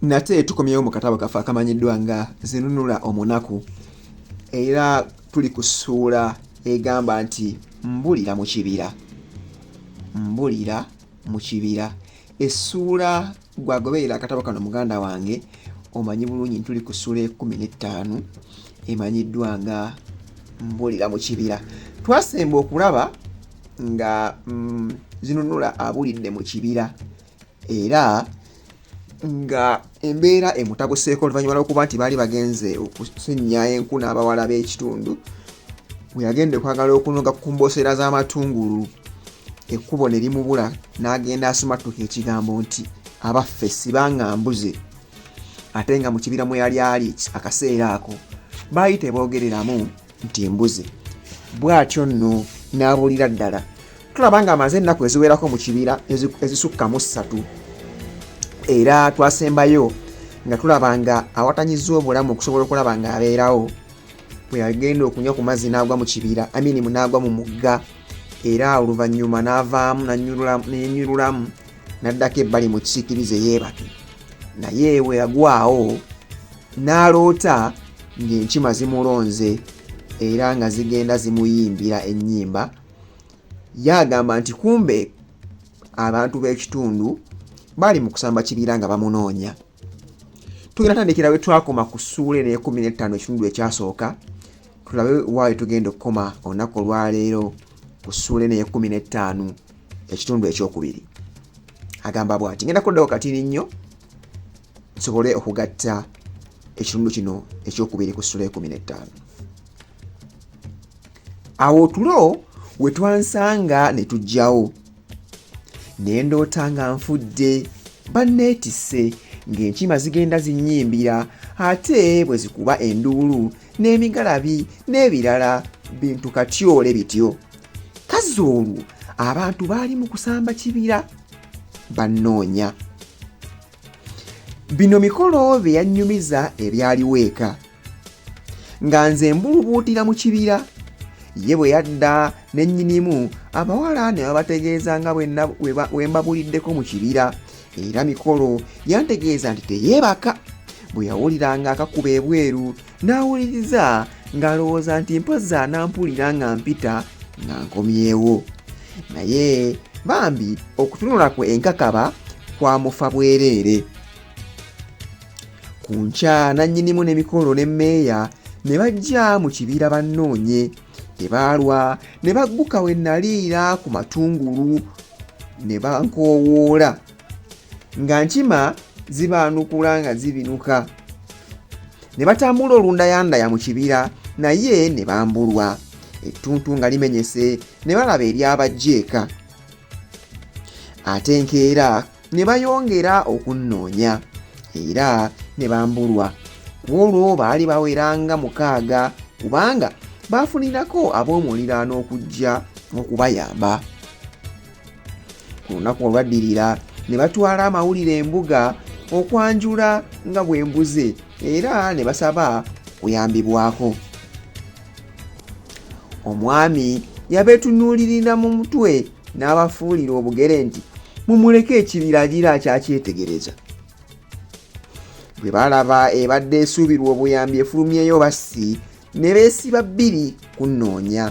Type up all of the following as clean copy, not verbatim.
Nate tukomyewo mu katabo kaffe akamanyiddwa nga Zinunula Omunaku, era tuli ku ssuula egamba nti Mbulira mu kibira. Mbulira mu kibira. Essuula gwagoberera akatabo kano muganda wange omanyi bulungi tuli ku ssuula ekumi n'ettaano emanyiddwa nga Mbulira mu kibira. Twasemba okulaba nga Zinunula abulidde mu kibira era nga embeera emutabuseeko oluvannyuma lw'okuba nti baali bagenze okusennya enku n'abawala b'ekitundu bwe yagenda okwagala okunoga ku mboseera z'amatungulu ekkubo ne limubula n'agenda asumattuka ekigambo nti abaffe sibanga mbuze ate nga mu kibira mwe yali ali akaseera ako baali teboogereramu nti mbuze bw'atyo nno n'abuulira ddala tulaba ng'amaze ennaku eziwerako mu kibira ezisukka mu ssatu era twasembayo nga tulaba nga awatanyizza obulamu okusobola okulaba ng'abeerawo bwe yagenda okunywa ku mazzi n'agwa mu kibira aminimu n'agwa mu mugga era oluvannyuma n'avaamu neyenyululamu n'addako ebbali mu kisiikirize yeebake naye bwe yagwawo n'aloota ng'enkima zimulonze era nga zigenda zimuyimbira ennyimba ye agamba nti kumbe abantu b'ekitundu baali mu kusamba kibira nga bamunoonya tugenda tandikira we twakoma ku ssuula eno ekumi n'ettaano ekitundu ekyasooka tulabe waawe tugenda okukoma olunaku olwaleero ku ssuula eno ey'ekkumi n'ettaano ekitundu ekyokubiri agamba bw'ati ngenda kuddawo katini nnyo nsobole okugatta ekitundu kino ekyokubiri ku ssuula ekumi n'ettaano awo otulo we twansanga ne tujjawo ne ndoota nga nfudde banneetisse ng'enkima zigenda zinnyimbira ate bwe zikuba enduulu n'emigalabi n'ebirala bintu katyole bityo kazzi olwo abantu baali mu kusamba kibira bannoonya bino mikolo bye yannyumiza ebyaliwo eka nga nze mbulubuutira mu kibira ye bwe yadda ne nnyinimu abawala ne babategeeza nga bwe mbabuliddeko mu kibira era mikolo yantegeeza nti teyeebaka bwe yawulira nga akakuba ebweru n'awuliriza ng'alowooza nti mpozzi anampulira nga mpita nga nkomyewo naye bambi okutunula kwe enkakaba kwamufa bwereere ku nkya nannyinimu ne mikolo ne mmeeya ne bajja mu kibira bannoonye tebaalwa ne bagguka we naliira ku matungulu ne bankoowoola nga nkima zibaanukula nga zibinuka ne batambula olundayandaya mu kibira naye ne bambulwa ettuntu nga limenyese ne balaba eryabajja eka ate enkeera ne bayongera okunnoonya era ne bambulwa ku olwo baali bawera nga mukaaga kubanga baafunirako ab'omuliraano okujja okubayamba ku lunaku olwaddirira ne batwala amawulire embuga okwanjula nga bwe mbuze era ne basaba okuyambibwako omwami yabeetunuulirira mu mutwe n'abafuulira obugere nti mumuleke ekibira agira akyakyetegereza bwe balaba ebadde esuubirwa obuyambi efulumyeyo bassi ne beesiba bbiri kunnoonya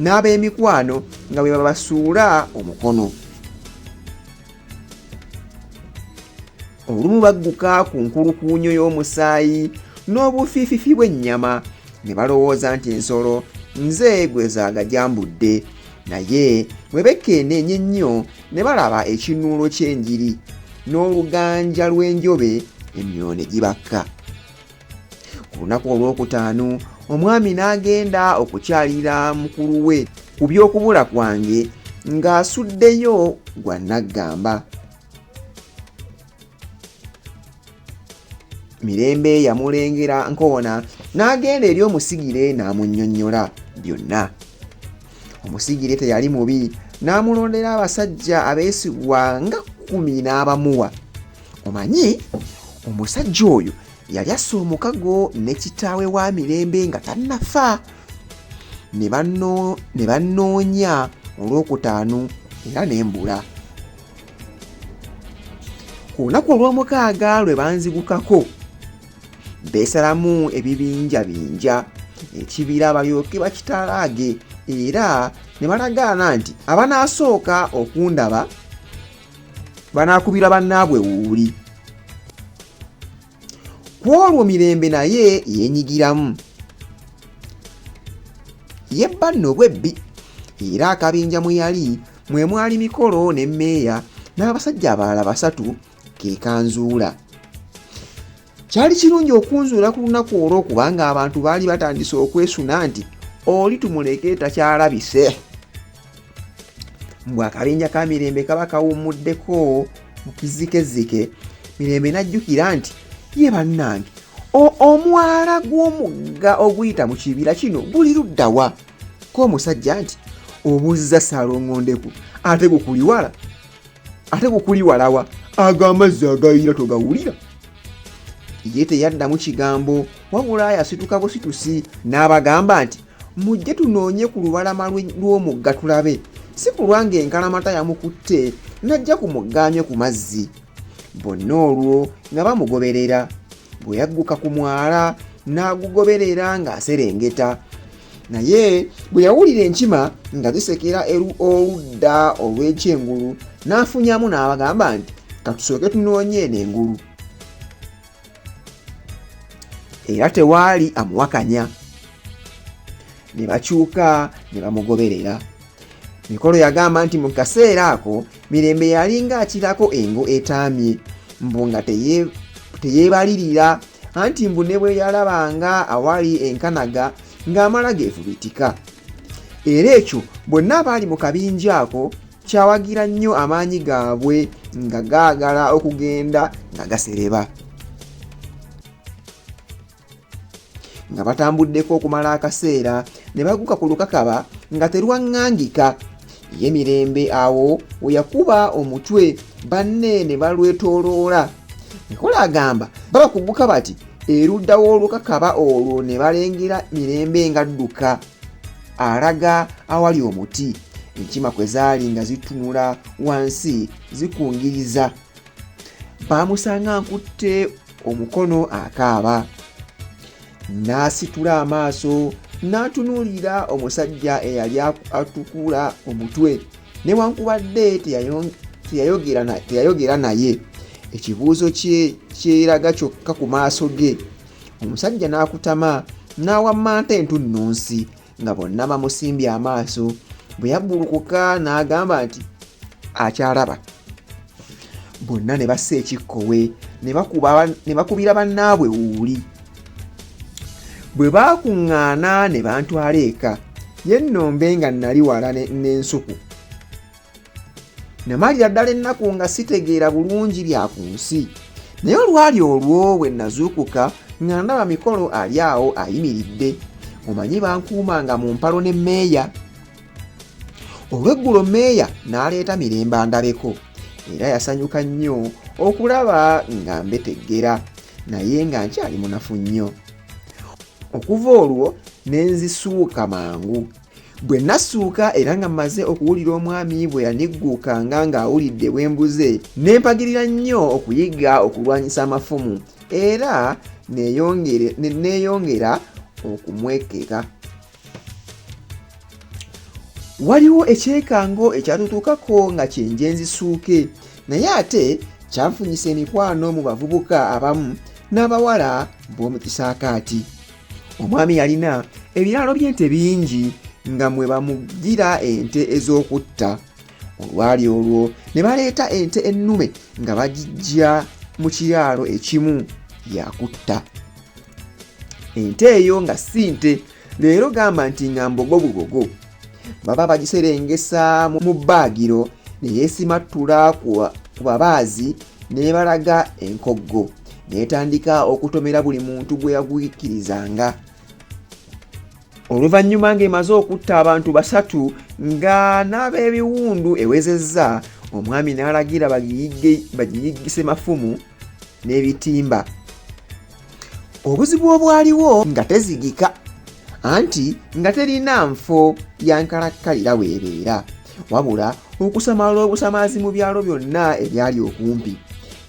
n'ab'emikwano nga bwe babasuula omukono olumu bagguka ku nkulukuunyo y'omusaayi n'obufiififi bw'ennyama ne balowooza nti ensolo nze gwe zaagajambudde naye bwe bekeeneenya ennyo ne balaba ekinuulo ky'enjiri n'oluganja lw'enjobe emyoyo ne gibakka ku lunaku olwokutaano omwami n'agenda okukyalira mukulu we ku by'okubula kwange ng'asuddeyo gwa naggamba Mirembe yamulengera nkoona n'agenda eri omusigire n'amunnyonnyola byonna. Omusigire teyali mubi n'amulondera abasajja abeesigwa nga kkumi n'abamuwa. Omanyi omusajja oyo yali assa omukago ne kitaawe wa Mirembe nga tannafa. Ne bannoonya olwokutaano era ne mbula. Ku lunaku olw'omukaaga lwe banzigukako, beesalamu ebibinjabinja ekibira balyoke bakitalaage era ne balagaana nti abanaasooka okundaba banaakubira bannaabwe wuuli. Ku olwo Mirembe naye yeenyigiramu. Yebba nno bwebbi era akabinja mwe yali mwe mwali Mikolo ne mmeeya n'abasajja abalala basatu ke kanzuula. Kyali kirungi okunzuula ku lunaku olwo kubanga abantu baali batandise okwesuna nti oli tumuleke takyalabise. Mbu akabinja ka Mirembe kaba kawummuddeko mu kizikezike, Mirembe n'ajjukira nti ye bannange omwala gw'omugga oguyita mu kibira kino guli ludda wa? Ko omusajja nti obuuzizza Ssaalongo Ndeku ate gukuli wala ate gukuli walawa ago amazzi agayira togawulira? Ye teyaddamu kigambo wabula yasituka busitusi n'abagamba nti mujje tunoonye ku lubalama lw'omugga tulabe si kulwa ng'enkalamata yamukutte n'ajja ku mugga anywe ku mazzi. Bonna olwo nga bamugoberera. Bwe yagguka ku mwala n'agugoberera ng'aserengeta. Naye bwe yawulira enkima nga zisekera oludda olw'ekyengulu n'afunyamu n'abagamba nti katusooke tunoonye eno engulu. Era tewaali amuwakanya. Ne bakyuka ne bamugoberera. Mikolo yagamba nti mu kaseera ako Mirembe yalinga akirako engo etaamye mbu nga teyeebalirira anti mbu ne bwe yalabanga awali enkanaga ng'amala geefubitika. Era ekyo bonna abaali mu kabinja ako kyawagira nnyo amaanyi gaabwe nga gaagala okugenda nga gasereba. Nga batambuddeko okumala akaseera ne baguka ku lukakaba nga terwaŋŋangika. Ye Mirembe awo we yakuba omutwe banne ne balwetooloola. Nkola agamba babakuguka bati erudda w'olukakaba olwo ne balengera Mirembe ng'adduka alaga awali omuti. Enkima kwe zaali nga zitunula wansi zikungiriza. Baamusanga nkutte omukono akaaba. N'asitula amaaso n'atunuulira omusajja eyali atukula omutwe newankubadde teyayogera naye. Ekibuuzo kye kyeraga kyokka ku maaso ge. Omusajja n'akutama n'awammanta entunnunsi nga bonna bamusimbye amaaso. Bwe yabbulukuka n'agamba nti akyalaba. Bonna ne bassa ekikkowe ne bakubira bannaabwe wuuli. Bwe baakuŋŋaana ne bantwala eka, ye nno mbe nga nnali wala n'ensuku. Namalira ddala ennaku nga sitegeera bulungi bya ku nsi. Naye olwali olwo bwe nazuukuka nga ndaba Mikolo ali awo ayimiridde. Omanyi bankuumanga mu mpalo ne mmeeya. Olweggulo mmeeya n'aleeta Mirembe andabeko. Era yasanyuka nnyo okulaba nga mbeteggera naye nga nkyali munafu nnyo. Okuva olwo ne nzisuuka mangu. Bwe nassuuka era nga mmaze okuwulira omwami bwe yanigguukanga ng'awulidde bwe mbuze, ne mpagirira nnyo okuyiga okulwanyisa amafumu era ne neeyongera okumwekeka. Waliwo ekyekango ekyatutuukako nga kyenje nzisuuke, naye ate kyanfunyisa emikwano mu bavubuka abamu n'abawala b'omu kisaakaati. Omwami yalina ebiraalo by'ente bingi nga mwe bamuggira ente ez'okutta. Olwali olwo ne baleeta ente ennume nga bagiggya mu kiraalo ekimu yakutta. Ente eyo nga si nte leero gamba nti nga mbogo bubogo. Baba bagiserengesa mu bbaagiro ne yeesimattula ku babaazi n'ebalaga enkoggo n'etandika okutomera buli muntu gwe yagwikkirizanga. Oluvannyuma ng'emaze okutta abantu basatu nga n'ab'ebiwundu ewezezza, omwami n'alagira bagiyiggise mafumu n'ebitimba. Obuzibu obwaliwo nga tezigika anti nga terina nfo ya nkalakkalira weebeera, wabula okusamala obusamaazi mu byalo byonna ebyali okumpi.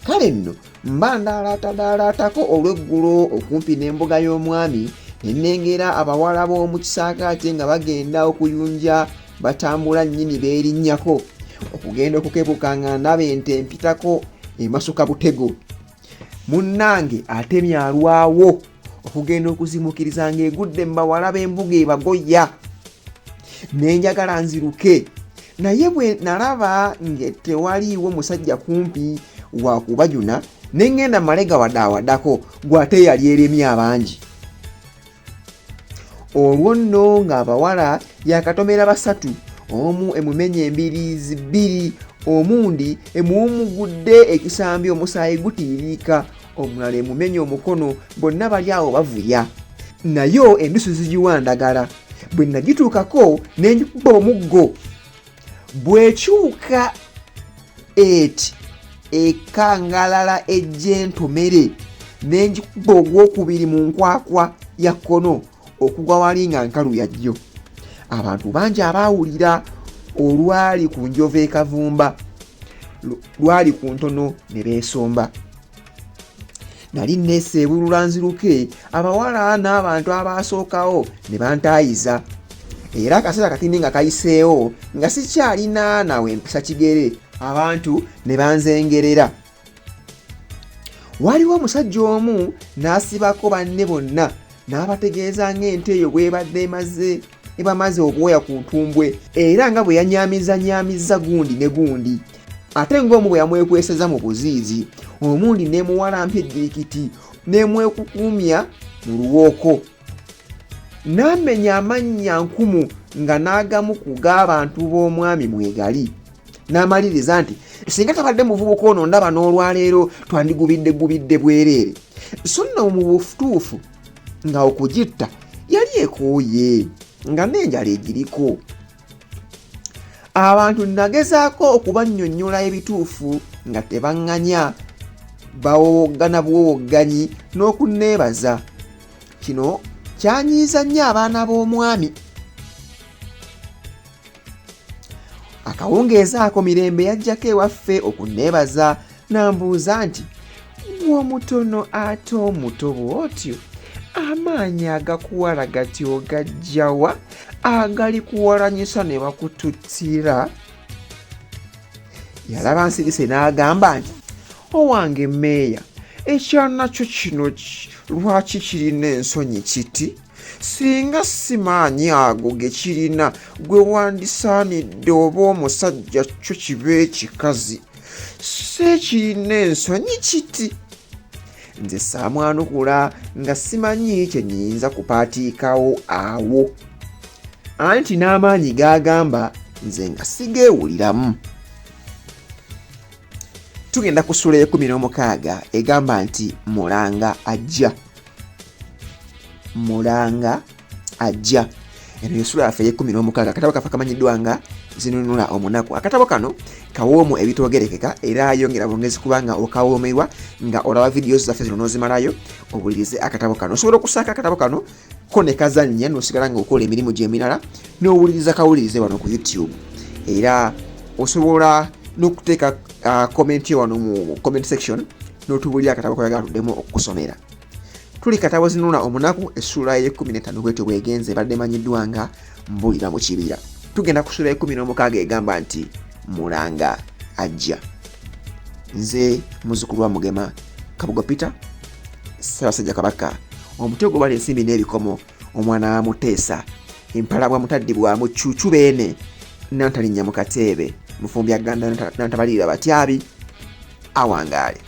Kale nno mba ndaalaatadaalaatako olw'eggulo okumpi n'embuga y'omwami ne nnengera abawala b'omu kisaakaate nga bagenda okuyunja batambula nnyini beerinnyako okugenda okukebuka nga ndaba ente empitako emasuka butego. Munnange atemye alwawo okugenda okuzimuukiriza ng'egudde mu bawala b'embuga ebagoya. Ne njagala nziruke naye bwe nalaba nga tewaliiwo musajja kumpi wa kubajuna ne ŋŋenda male gawadaawadako gw'ate yali eremye abangi. Olwo nno ng'abawala yakatomera basatu, omu emumenya embiriizi bbiri, omundi emuwumugudde ekisambi omusaayi gutiiriika, omulala emumenya omukono, bonna bali awo bavuya. Nayo endusu zigiwa ndagala. Bwe nagituukako ne ngikuba omuggo. Bw'ekyuka eti ekangalala ejja entomere ne ngikuba ogwokubiri mu nkwakwa ya kkono okugwa wali nga nkalu ya ddyo. Abantu bangi abaawulira olwali ku njovu e Kavumba lwali ku ntono ne beesomba. Nali nneeseebulula nziruke, abawala n'abantu abaasookawo ne bantaayiza. Era akaseera katini nga kayiseewo nga sikyalina na we mpisa kigere, abantu ne banzengerera. Waliwo omusajja omu n'asibako banne bonna n'abategeeza ng'ente eyo bw'ebadde emaze ebamaze obwoya ku ntumbwe era nga bwe yanyaamizanyaamizza gundi ne gundi ate ng'omu bwe yamwekweseza mu buziizi omundi n'emuwalampya ejjirikiti n'emwekukumya mu luwooko n'amenya amannya nkumu nga n'agamu ku g'abantu b'omwami mwegali n'amaliriza nti singa tabadde muvubuka ono ndaba n'olwaleero twandigubidde gubidde bwereere so nno mu butuufu nga okugitta yali ekooye nga n'enjala egiriko. Abantu nagezaako okubannyonnyola ebituufu nga tebaŋŋanya, bawowoggana buwowogganyi n'okunneebaza. Kino kyanyiiza nnyo abaana b'omwami. Akawungeezi ako Mirembe yajjako ewaffe okunneebaza n'ambuuza nti, Ggwe omutono ate omuto bw'otyo, amaanyi agakuwala gati ogaggya wa agalikuwalanyisa ne bakututtira? Yalaba nsirise n'agamba nti, Owange mmeeya, ekyana kyo kino lwaki kirina ensonyi kiti? Singa si maanyi ago ge kirina, gwe wandisaanidde oba omusajja kyo kibe ekikazi. Si ekirina ensonyi kiti. Nze saamwanukula nga simanyi kye nnyinza kupaatiikawo awo. Anti n'amaanyi g'agamba nze nga sigeewuliramu. Tugenda ku ssuula y'ekkumi n'omukaaga egamba nti Mulanga ajja. Mulanga ajja. Eno y'essuula yaffe ey'ekkumi n'omukaaga. Akatabo kaffe akamanyiddwa nga Zinunula Omunaku. Akatabo kano kawoomu ebitoogerekeka era yongera bwongezi kubanga okawoomerwa nga olaba vidiyo zaffe zino n'ozimalayo owulirize akatabo kano. Osobola okusaako akatabo kano ko ne kazannya n'osigala ng'okola emirimu gyo emirala n'owuliriza kawulirize wano ku YouTube. Era osobola n'okuteeka comment yo wano mu comment section n'otubuulira akatabo k'oyagala tuddemu okukusomera. Tuli katabo Zinunula Omunaku essuula y'ekkumi n'ettaano bwetyo bw'egenze ebadde emanyiddwa nga Mbulira mu kibira. Tugenda ku ssuula y'ekkumi n'omukaaga egamba nti Mulanga ajja. Nze muzzukulu wa Mugema Kabugo Peter, Ssaabasajja Kabaka, omuti ogubala ensimbi n'ebikomo, omwana wa Muteesa, empalabwa mutaddibwamu cuucu beene, Nantalinnya mu kateebe, mufumbi aganda nantabalirira batyabi, awangaale.